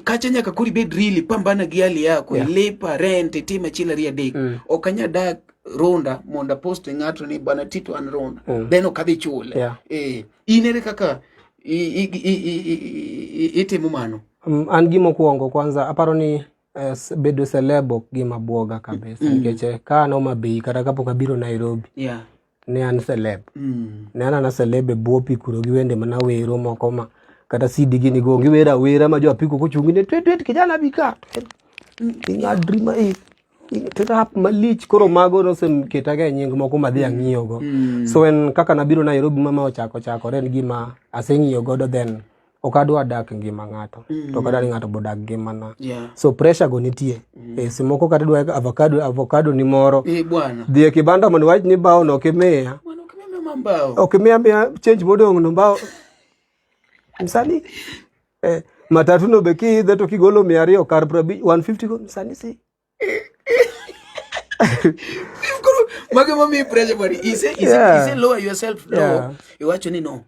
kacha nyaka koro ibed really pambana gi hali yako, ilipa rent, itim achiel ariyo adek. Ok anyal dak Runda mondo apost ne ng'ato ni bwana Tito an Runda. Then ok adhi chule. In ere kaka itimo mano? An gimokwongo kwanza aparo ni bedo celeb ok gima buoga kabisa. Nikech ka an Homa Bay kata kapok abiro Nairobi, ne an celeb. Ne an ana celeb e bwo pi kuro gi wende mana wero moko ma kata CD gini go giwero awera ma jo apiko kochungi ne twet twet kijana bi ka. Ing'adri ma trap malich koro mago noseketa ga e nying moko madhi ang'iyo go. So en kaka nabiro Nairobi mama ochako chakore en gima aseng'iyo godo then ok adwa dak ngima ng'ato. To ok adwa ni ng'ato bodak ngimana. So pressure go nitie. Seche moko kata idwa avocado ni moro. Bwana. Dhi e kibanda mondo iwach ni bao no ok imiya. Bwana, ok imiya miya mbao. Ok imiya miya change modong' no mbao. Msanii. Matatu no be kiidhe to kigolo 200 kar 150 go msanii si. Koro mage mamiyi pressure bwana. Ise lower yourself low. Iwacho ni no.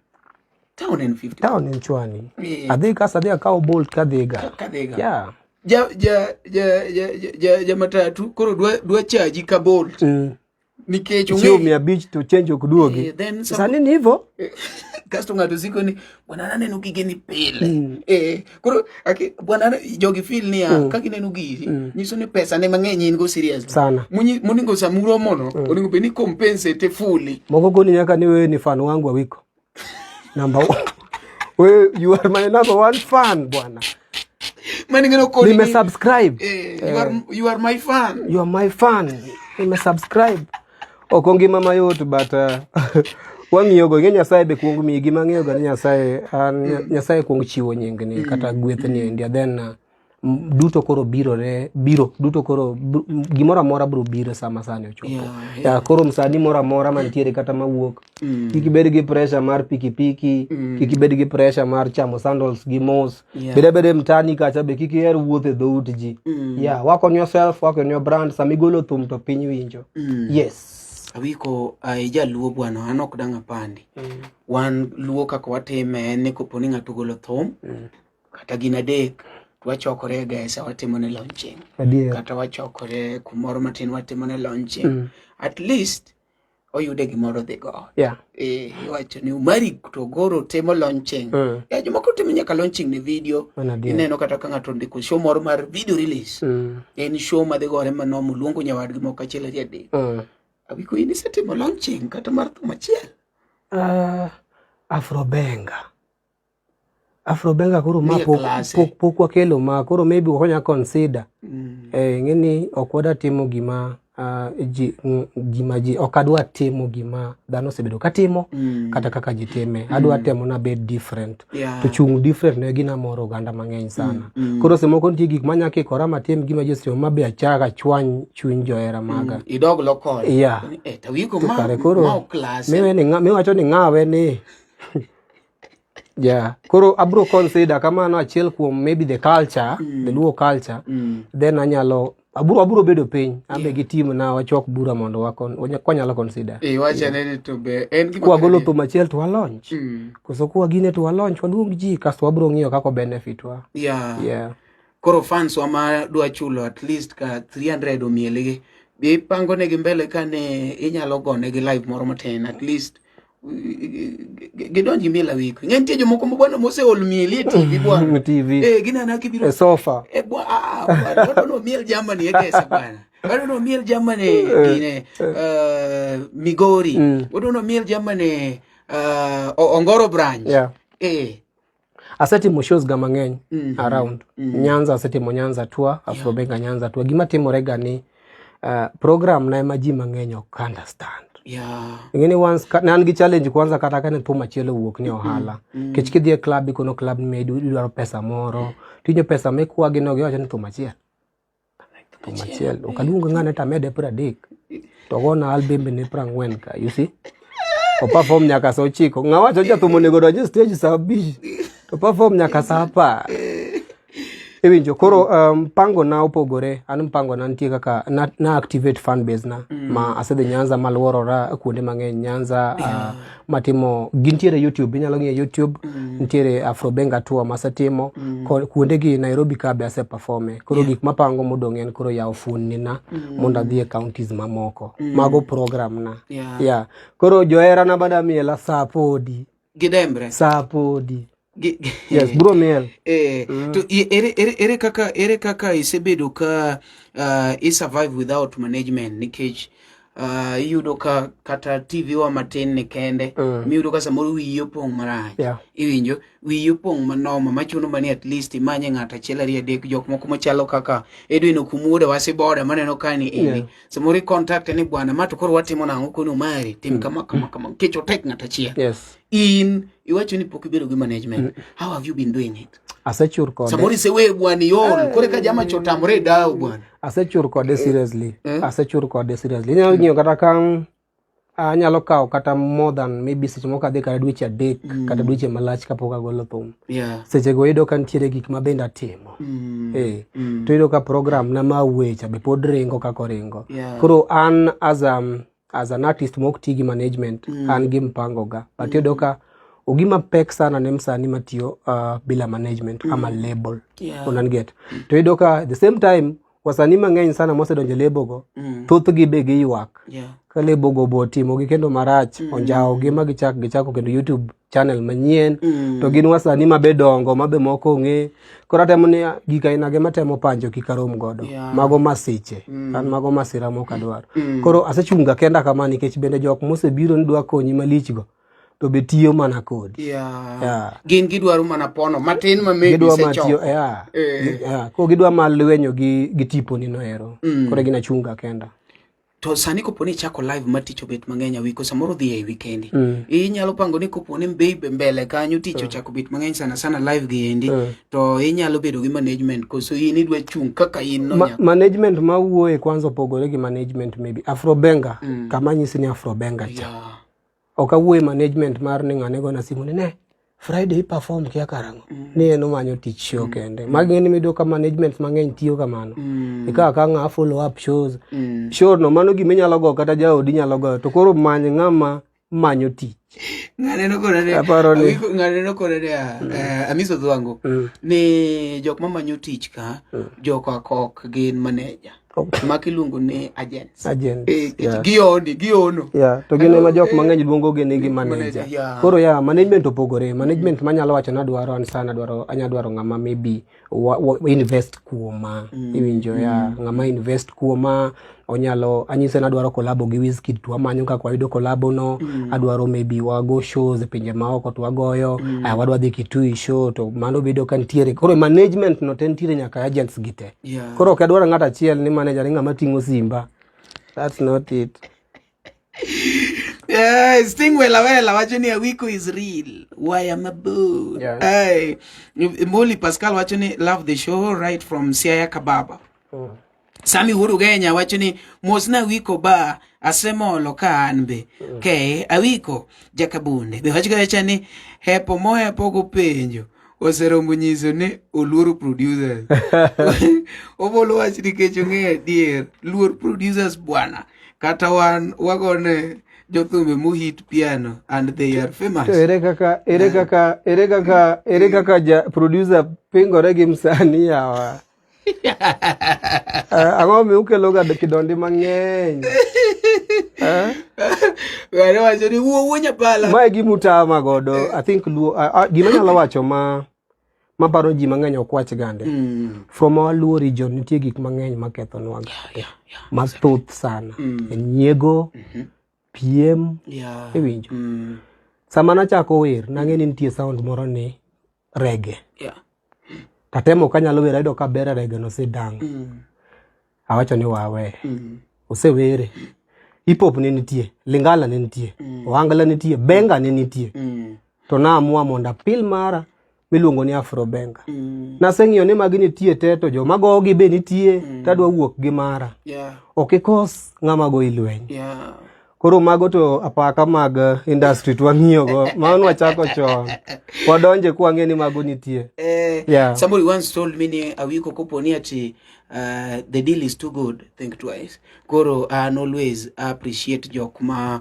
Town en 50. Town en chwani. Adhi kasa adhi akawo Bolt kadhiga. Kadhiga. Ja matatu koro dwa charge ka Bolt. Nikech Chiwo 500 to change ok duogi. Then some Sani ni hivyo. Kasto ng'ato siko ni bwana aneno gige ni pile. Koro aki bwana jogi feel niya ka gineno giri nyiso ni pesa ne mang'eny in go serious. Sana. Moningo samuro mono oningo bed ni compensate fully. Moko koni nyaka ni wewe ni fan wangu awiko. Number 1. Wewe you are my number 1 fan bwana. Mani ngeno koni Nime subscribe. You are my fan. You are my fan. Nime subscribe. Ok ongima mayot but wang'iyo go. Ing'e Nyasaye be kuong miyi gima ang'eyo ga ni Nyasaye, an Nyasaye kuong chiwo nying ni kata gweth ni endi then duto koro birore, biro, duto koro gimoro amora biro biro sama sani ochopo. Koro msanii moro amora mantiere kata mawuok, kik ibed gi pressure mar pikipiki, kik ibed gi pressure mar chamo sandals gi mos. Bed abeda e mtaani kacha be kik iher wuotho e dhout ji. Work on yourself, work on your brand. Sama igolo thum to piny winjo. Yes. Awiko, ai jaluo bwana, an ok dang' apandi. Wan luo kaka watime en ni kopo ni ng'ato ogolo thum, kata gin adek, to wachokore e Gesa watimo ne launching. Adier. Kata wachokore kumoro matin watimo ne launching. At least Oyude gimoro dhi go. Yeah. Eh, iwacho ni Umari to goro timo launching. Ya jomoko timo nyaka launching ne video. Mano adier. Ineno kata ka ng'ato ondiko show moro mar video release. En show madhi gore manomo luongo nyawadgi moko achiel ariyo adek. Awiko in isetimo launching kata mar thum achiel. Afrobenga. Afrobenga koro ma Nie pok, klase. pok, pok wakelo ma koro maybe ok wanyal consider. Eh, ing'e ni ok wadwa timo gima ji, gima ji ok adwa timo gima dhano osebedo ka timo kata kaka ji time. Adwa temo nabed different. To chung' different ne gina moro oganda mang'eny sana. Koro seche moko nitie gik manya kikora matim gima ji osetimo ma be achak achwany chuny johera maga. Idog lokol. Yeah. Eh, to wiko To ma kare koro ma ok klase. miwe ni miwacho ni ng'awe ni Yeah. Koro abro consider kamano achiel kuom maybe the culture, the Luo culture. Then anyalo abro bedo piny ambe gi team na wachok bura mondo wakon kwanyalo consider. Eh, wacha nene to be en gima Kwa golo kare. thum achiel to walaunch. Koso kwa gine to walaunch waluong ji kasto wabro ng'iyo kaka benefit wa. Yeah. Yeah. Koro fans wa ma dwa chulo at least ka 300 omielgi. Be ipango negi mbele ka ne inyalo gonegi live moro matin at least gidonj gi miel awiko. Ing'e nitie jomoko ma bwana moseol mieli e TV bwana. TV. Eh, gineno kibiro E sofa. E bwana, ah, bwana, wadwa ni wamiel Germany e kesa bwana. Wadwa ni wamiel Germany gine Migori. Wadwa ni wamiel Germany Ongoro branch. Yeah. Eh. Asetimo shows ga mang'eny around. Nyanza asetimo Nyanza tour, Afrobenga Nyanza tour. Gima timore ga ni program na ema ji mang'eny ok understand. Yeah. Ing'eni once ka, ne an gi challenge kwanza kata kane thum achiel owuok ni ohala. Nikech kidhi e club ikono club ni idwaro pesa moro. Tinyo pesa mikwagi no giwacho ni thum achiel. Thum achiel. Ok aluong ng'ane to amede 30. To gona album ne 40 ka, you see? O perform nyaka saa 9. Ng'a wacho jathum onego donj e stage saa 5. To perform nyaka saa 10. Iwinjo koro mpango na opogore. An mpango na nitie kaka na activate fan base na ma asedhi Nyanza maluorora kuonde mang'eny Nyanza matimo gintiere YouTube inyalo ng'iyo YouTube nitiere Afrobenga tour masetimo kuonde gi Nairobi ka be aseperforme koro gik mapango modong' en koro yawo fuonni na mondo adhi e counties mamoko mago program na yeah. Koro johera na bada miela saa podi Gidembre. Saa podi. Yes, bro miel. To ere kaka isebedo ka i survive without management nikech iyudo ka kata TV wa matin ni kende miyudo ka samoro wiyi opong' marach. Iwinjo wiyi opong' manoma machuno mani at least imanye ng'ato achiel ariyo adek jok moko machalo kaka Edwin Okumuoda Wasiboda maneno ka ni endi. Samoro i contact ni bwana ma to koro watimo nang'o kono mari tim kama kama kama nikech otek ng'ato achiel. In iwacho ni pok ibedo gi management. How have you been doing it? Asechur kode. Samoro isewe bwana iol kore ka jama cho tamore dawo bwana. Asechur kode seriously. Asechur kode seriously. Inyalo ng'iyo kata ka anyalo kawo kata more than maybe seche moko adhi kata dweche 3 kata dweche malach kapok agolo thum. Sechego iyudo ka nitiere gik ma bende atimo. To iyudo ka program na ma wecha be pod ringo kaka oringo. Koro an as an artist mok ti gi management, an gi mpango ga. But iyudo ka ogima pek sana ne msanii matiyo bila management ama label. Unanget. To iyudo ka the same time wasanii mang'eny sana mosedonjo e label go, thothgi be giywak. Ka label go bo otimogi kendo marach, onjawogi ma gichako kendo YouTube channel manyien. To gin wasanii mabe dongo, mabe moko ong'e. Koro atemo ni gik aina ge matemo panjo kik arom godo. Mago masiche. An mago masira mok adwar. Koro asechunga kenda kama nikech bende jok mosebiro ni dwa konyi malich go to be tiyo mana kodi. Gin gidwaro mana pono matin ma maybe Gidwa ma isechoko. tiyo, yeah. Yeah. Koro gidwa ma lwenyo gi tipo ni noero. Koro gin achunga kenda. To sani kopo ni ichako live ma tich obet mang'eny awiko samoro dhi e weekend. Inyalo pango ni kopo ni babe mbele kanyo tich ochako bet mang'eny sana sana live gi endi to inyalo bedo gi management koso in idwa chung' kaka in no nyaka. Management ma wuoye kwanza opogore gi management maybe Afrobenga kama nyisi ni Afrobenga cha. Ok awuoye management mar ni ng'ane gona simu ni ne Friday perform kia karang'o. Ni en omanyo tich show kende. Magi ng'eni miyudo ka management mang'eny tiyo kamano. Ikawo ka ng'a follow up shows. Show no mano gima inyalo go kata jaodi nyalo goyo to koro many ng'ama manyo tich. Ng'ane nokona ne, Aparo ni- Awiko- ng'ane nokona ne, Amiso Dhwango, ni jok mamanyo tich ka, jok ok gin manager. Ma iluongo ni agents. Agents, Eh, giondi giono. Yeah, to gin ema jok mang'eny luongo gi ni gi manager. Koro ya management opogore. Management manyalo wacho nadwaro an sana dwaro anya dwaro ng'ama maybe wa invest kuoma. Iwinjo ya ng'ama invest kuoma onyalo anyise nadwaro collabo gi Wizkid to wamanyo kaka wayudo collabo no. Adwaro maybe wago shows e pinje maoko to wagoyo. Aya wadwa dhi Kitui show to mano bedo ka nitiere. Koro management no te nitiere nyaka agents gi te. Koro ok adwar ng'ato achiel ni manager ni ng'ama ting'o simba. That's not it. Yeah, Sting wela wela wacho ni Awiko is real. Why am a boo? Yeah. Hey, Molly Pascal wacho ni love the show right from Siaya Kababa. Sami Uhuru Genya wacho ni mosna Awiko ba asemolo ka an be. Ke Awiko Jakabunde. Be wacho kacha ni hepo mohepo go penjo oseromo nyiso ni oluoro producers. Obolo wach nikech ong'eyo adier luor producers bwana. Kata wan wagone jothumbe mohit piano and they are famous. To ere kaka ja producer pingore gi msanii yawa? Ang'o momiyo ukelo ga kidondi mang'eny? Eh? Ng'ane wacho ni wuo wuo nyapala. Mae gima utama godo. I think luo gima anyalo wacho ma maparo ji mang'eny ok wach gande. From our Luo region nitie gik mang'eny makethonwa ga. Mathoth sana. Nyiego, piem, iwinjo. Sama nachako wer, nang'e ni nitie sound moro ni reggae. Tatemo kanyalo wer ayudo ka ber e reggae no sidang'. Awacho ni wawe. Osewere. Hip hop ne nitie, Lingala ne nitie, Ohangla nitie, Benga ne nitie. To naamua mondo apil mara miluongo ni Afro Benga. Naseng'iyo ni magi nitie te to joma gogi be nitie tadwa wuok gi mara. Ok ikos ng'ama goyi lweny. Koro mago to apaka mag industry to wang'iyo go. Mano wachako chon. Wadonje kwang'e ni mago nitie. Somebody once told me ni Awiko kopo ni ati the deal is too good, think twice. Koro an always appreciate jok ma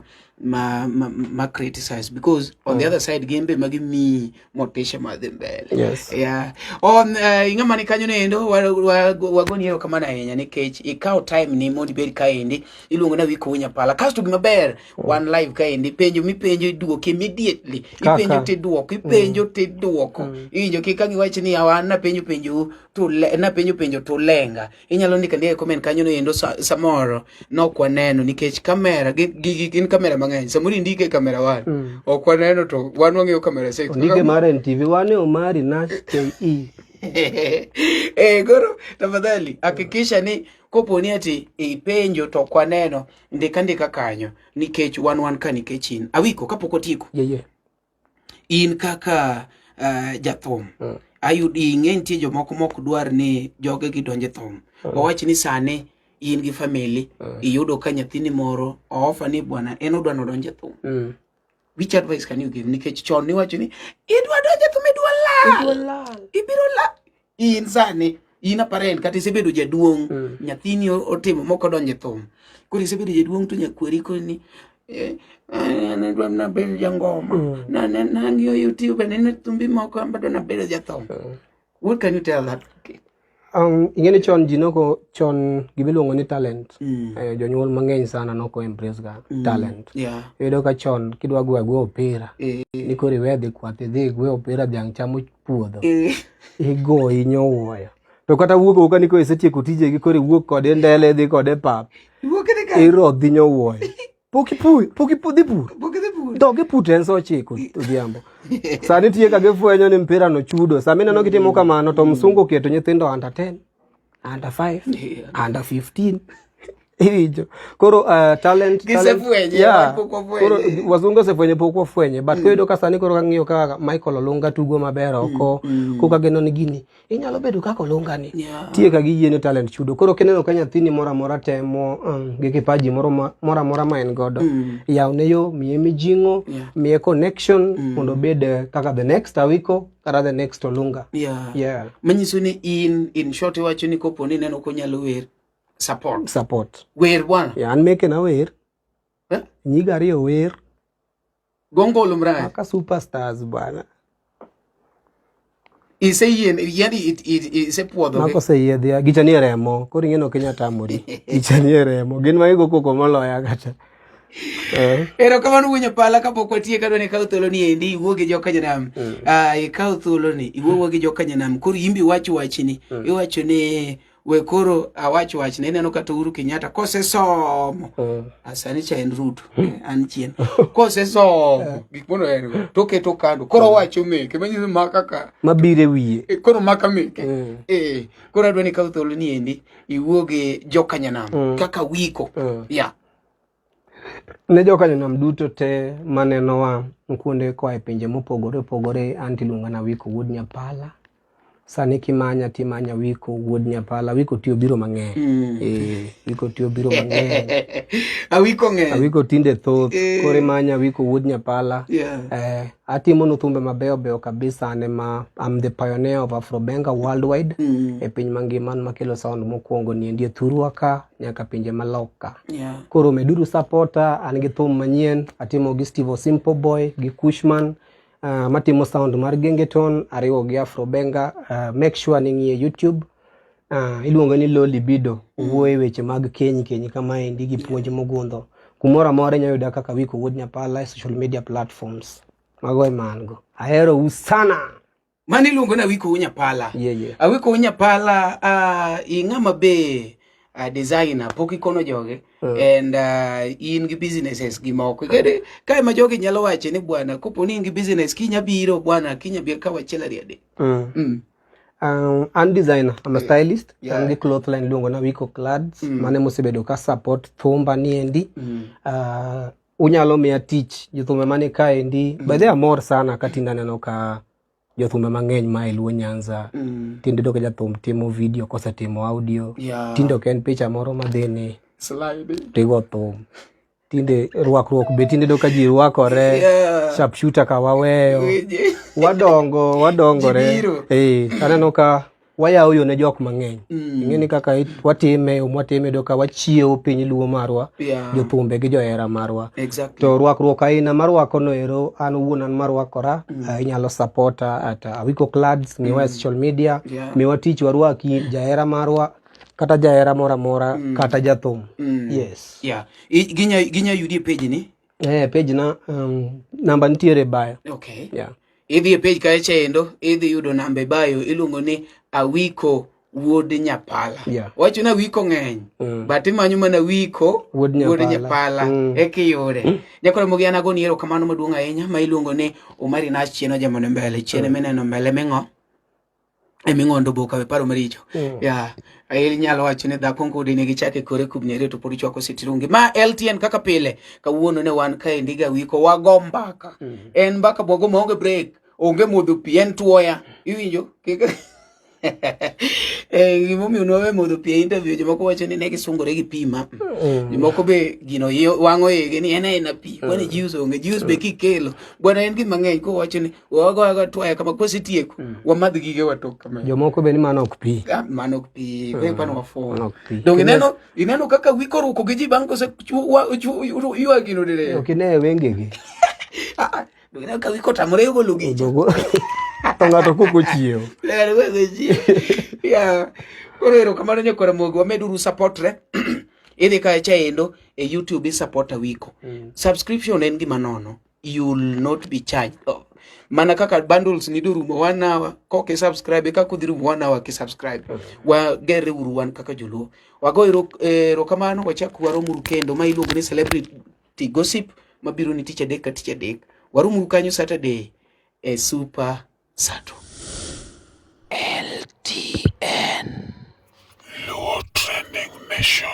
criticize because on the other side gin be magimiyi motisha mar dhi mbele. Yeah. On ing'ama ni kanyo nendo wagoni erokamano ahinya nikech ikawo time ni mondo ibed kaendi iluongo ni Awiko Wuod Kasto gima ber wan live kaendi penjo mipenjo iduoko immediately ipenjo tiduoko ipenjo tiduoko iwinjo kik ang' iwach ni awa an napenjo penjo to napenjo penjo to lenga inyalo ndiko andika e comment kanyo no endo samoro nok waneno nikech kamera gigi gin kamera mang'eny samoro indike e kamera 1 ok waneno to wan wang'iyo kamera 6 Ondike mar NTV wane Omari Nash KE. Koro tafadhali hakikisha ni kopo ni ati ipenjo to ok waneno ndika ndika kanyo nikech wan ka nikech in Awiko kapok otieko Yeah. in kaka jathum ayudi ing'e nitie jomoko mok dwar ni joge gidonje thum wawach ni sani in gi family iyudo ka nyathini moro oofa ni bwana en odwa nodonje thum which advice can you give nikech chon niwacho ni idwa donje thum idwa lal ibiro lal in sani in a parent kata isebedo jaduong' nyathini otimo mok odonje thum koro isebedo jaduong' to nyakweri koni an adwa nabedo jangoma nang'iyo YouTube aneno thumbi moko an bado nabedo jathum what can you tell that kid? Ing'e ni chon ji noko chon gimiluongo ni talent. Jonyuol mang'eny sana noko embrace ga talent. Iyudo ka chon kidwa goyo agoya opira ni koro iwe dhi kwath idhi igoyo opira dhiang' chamo puodho. Igoyi nyowuoyo. To kata wuok awuoka ni koro isetieko tijegi koro iwuok kode ndele idhi kode pap. Irodhi nyowuoyo. Pok ipur, pok dhi pur. Dog e pur to en saa 9 odhiambo. Sani tie ka gifwenyo ni mpira no chudo. Sama ineno gitimo kamano to msungu oketo nyithindo under 10, under 5, under 15. Iwinjo. Koro talent Gisefwenye, yeah. wan pok wafwenye. Koro wazungu osefwenye pok wafwenye. But koyudo ka sani koro kang'iyo kaka Michael Olunga tugo maber oko, koka geno ni gini inyalo bedo kaka Olunga ni. Tie ka giyie ni talent chudo. Koro kineno ka nyathini moro amora temo gi kipaji moro amora ma en godo, yawne yo, miye mijing'o, miye connection mondo obed kaka the next Awiko kata the next Olunga. Manyiso ni in short iwacho ni kopo ni ineno konyalo wer, support. Support. Wer bwana. Yeah, an meke na wer. Eh? Nyiga ariyo wer. Gongolo mraya. Kaka superstars bwana. Iseyien yiendi isepuodho. Mako oseyiedhi gicha nie remo koro ing'e ni ok inyal tamori. Gicha nie remo gin ma gigo koko moloya kata. Eh. Erokamano wuon Nyapala kapok watiek adwa ni ikaw thuolo ni endi iwuo gi joka nyanam. Mm. Ah, ikaw thuolo ni iwuo gi joka nyanam. Koro imbi wach wachni. Mm. Iwacho ni we koro awach wachni ineno kata Uhuru Kenyatta kosesomo. Mm. Asani cha en Ruto mm. an chien. Kosesomo eh. gik mono en go to keto kando. Koro mm. owacho meke manyiso ma kaka mabiro e wiye. Eh, koro maka meke. Mm. Eh, koro adwa ni ikaw thuolo ni endi iwuo gi joka nyanam mm. kaka wiko. Mm. Yeah. Ne jokanyanam duto te manenowa kuonde koa e pinje mopogore opogore, an tiluonga na Awiko wuod Nyapala. Sani kimanya timanya Awiko wuod Nyapala. Awiko ti obiro mang'eny. Mm. Eh, Awiko ti obiro mang'eny. Awiko ng'eny. Awiko tinde thoth. Eh. Koro imanya Awiko wuod Nyapala. Yeah. Eh, atimo nu thumbe mabeyo beyo kabisa an ema I'm the pioneer of Afrobenga worldwide. Mm. E piny mangima an makelo sound mokwongo niendi e thurwa ka nyaka pinje maloka. Yeah. Koro meduru supporter, an gi thum manyien atimo gi Steve Simple Boy gi Kushman matimo sound mar Gengeton ariwo gi Afrobenga. Make sure ni ng'iye YouTube. Iluongo ni Low Libido, owuoyo e weche mag keny keny kamaendi gi puonj mogundho. Kumoro amora inyalo yuda kaka Awiko Wuod Nyapala e social media platforms. Mago ema an go. Aherou sana. Mano iluongo ni Awiko Unyapala. Yeah, yeah. Awiko Unyapala ing'ama be designer pok ikono joge mm. and in gi businesses gi moko. Kede kae ma jogi nyalo wache ni bwana kopo ni in gi business kinya biro bwana kinya biro ka wachiel ariyo adek. Mm. Mm. An designer, I'm a stylist. Yeah. An gi cloth line iluongo na Awiko Clads. Mm. Mano mosebedo ka support thumba niendi. Mm. Unyalo miya tich jothumbe mani kaendi. Mm. By the way, amor sana ka tinde aneno ka jothumbe mang'eny ma e Luo Nyanza mm. tinde yudo ka jathum timo video kosetimo audio yeah. Tinde ok en picha moro madhini slide tigo thum tinde rwakruok be tinde yudo ka ji rwakore yeah. Sharpshooter ka waweyo wadongo wadongore eh, aneno ka wayawo yo ne jok mang'eny mm. ing'e ni kaka watime yo mwatime yudo ka wachiewo piny luo marwa yeah. jothumbe gi johera marwa exactly. To rwakruok aina marwako no ero an owuon an marwakora mm. inyalo supporta at Awiko Clads miwa mm. social media yeah. miwa tich warwaki jahera marwa kata jahera moro amora mm. kata jathum mm. yes yeah. Ginya yudi e page ni eh page na namba nitiere bio okay yeah. Idhi e page kae chendo, idhi yudo namba e bio iluongo ni Awiko Wuod Nyapala. Yeah. Wacho ni Awiko ng'eny. Mm. But imanyo mana Awiko Wuod Nyapala. Wuod Nyapala. Mm. Eka iyude. Mm. Nyakoro mogi an agoni erokamano maduong' ahinya ma iluongo ni Omari Nash chien ojamone mbele. Chien mm. mineno mbele ming'o. Eming'ondo boka we paro maricho. Mm. Yeah. Ail nyalo wacho ni dhako ngudi ne gichake kore kubni ariyo to pod chwako sitirungi. Ma LTN kaka pile kawuono ne wan kaendi ga wiko wago mbaka. Mm. En mbaka bwago maonge break, onge modho pi, en tuoya. Iwinjo? Kik Eh, gimomiyo nwawe modho pi e interview jomoko wacho ni ne gisungore gi pi ma. Mm. Jomoko be gino wang'o igi ni en aena pi. Kwani juice onge, juice be kikelo. Bwana en gima ng'eny kowacho ni wago ago twaya kama kwasetieko mm. wamadh gige watok kama. Jomoko be ni mano ok pi. Ah, mano ok pi. Mm. Kwani wafuwo. Mano ok pi. Donge ineno ineno kaka wiko ruko gi ji bang' kose ywa gino dire. Ok ine wengegi. Ah, ah, donge ineno ka wiko tamore golo gicha. To ng'ato kok ochiewo. Ng'ato kok ochiewo. Yeah. Koro erokamano nyakwara Mogo, wameduru support re. Idhi kae chaendo e YouTube i support Awiko. Mm. Subscription en gima nono. You'll not be charged. Oh. Mana kaka bundles ni dorumo 1 hour koki subscribe kaka udhi rumo 1 hour ki subscribe. Mm. Wagerre uru wan kaka joluo. Wago erokamano wachak waromuru kendo ma iluongo ni celebrity gossip mabiro ni tich adek ka tich adek. Waromuru kanyo Saturday e Super Sato. LTN Luo Trending Nation.